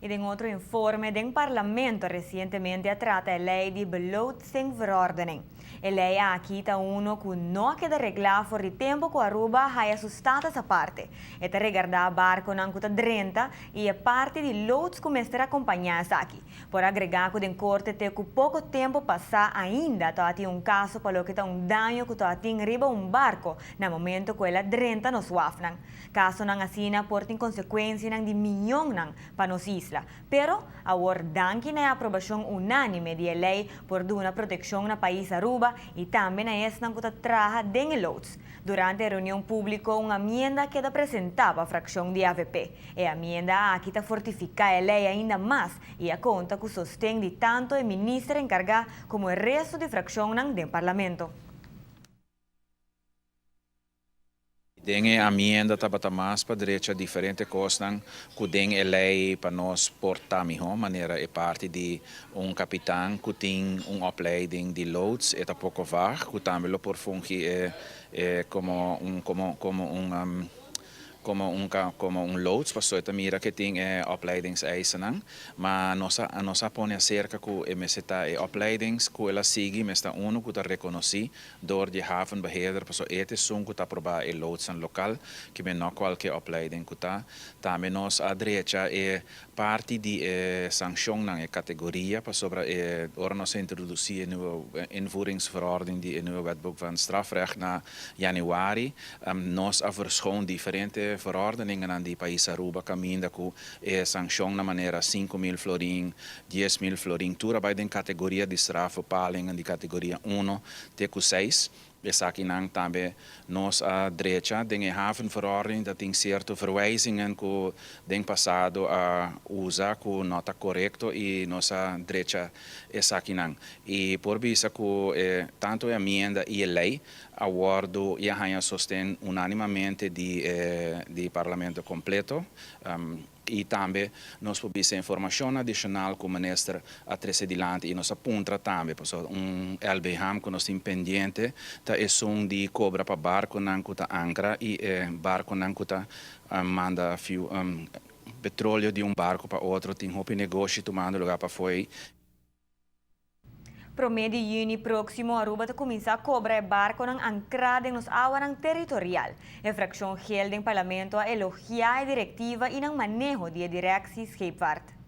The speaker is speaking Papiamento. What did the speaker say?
Y den otro informe, den Parlamento recientemente a trata e ley di Beloodsingverordening. E ley aki ta uno cu no a keda regla for di tempo cu Aruba a haya su status aparte. E ta regarda barconan cu ta drenta y e parti di loods cu mester acompaña esaki. Por agrega cu den corte te cu poco tempo pasa ainda tabatin un caso pa loke ta un daño cu tabatin riba un barco na momento cu el a drenta nos wafnan. Casonan asina por tin consecuencianan di miñonnan pa nos isla. Pero, awor danki na e aprobacion unanime di e ley por duna proteccion na pais Aruba y tambe na esnan cu ta traha den e loods. Durante e reunion publico un amienda a keda presenta pa fraccion di avp. E amienda aki ta fortifica e ley ainda mas y a conta cu sosten di tanto e minister encarga como e resto di fraccionnan den Parlamento. Den e amienda tabata mas pa drecha diferente kosnan ku den e lei pa nos por ta mihó, manera e parti di un kapitan ku tin un opleiding di loods e ta poko vaag, ku tambe lo por fungi e e komo un komo komo un komo un komo un loods, pasobra e ta mira ke tin e opleidingseisen. Ma nos a nos a pone aserka ku e mester ta e opleidings ku el a sigui mester ta unu ku ta rekonosí Door di havenbeheerder paso e ta esun ku ta aprobá e loodsen lokal, ke men no kualke opleiding ku ta. Tambe nos a drecha e parti di e sankshonnan, e kategoria, pasobra e ora nos a introdusí e nieuwe invoeringsverordening di e nieuwe Wetboek van Strafrecht na januari, nos a verschoon diferente verordeningennan di pais Aruba kaminda ku e sankshonnan manera 5000 florin, 10,000 florin, tur a bai den kategoria di strafbepalingen di kategoria uno te ku seis. Esakinan tambe nos a drecha. Den e havenverordening ta tin sierto verwijzingen ku den pasado a usa ku no ta korekto i nos a drecha esakinan. I por bisa ku e tantu e amienda i e lei a wòrdu i a haña sosten unánimamente di e di parlamento kompleto. I tambe nos por bisa informashon adishonal ku minister a trese dilanti i nos a puntra tambe, pasobra un LBHAM ku nos tin pendiente ta esun di kobra pa barkunan ku ta ankra i e barkunan ku ta manda petroleo di un barku pa otro. Tin hopi negoshi tumando lugar pafó ei. Promé di yüni próksimo Aruba ta kuminsá kobra e barkonan ankrá den nos awanan teritorial. E frakshon gel den Parlamento a elogiá e direktiva i nan maneho di e Directie Scheepvaart.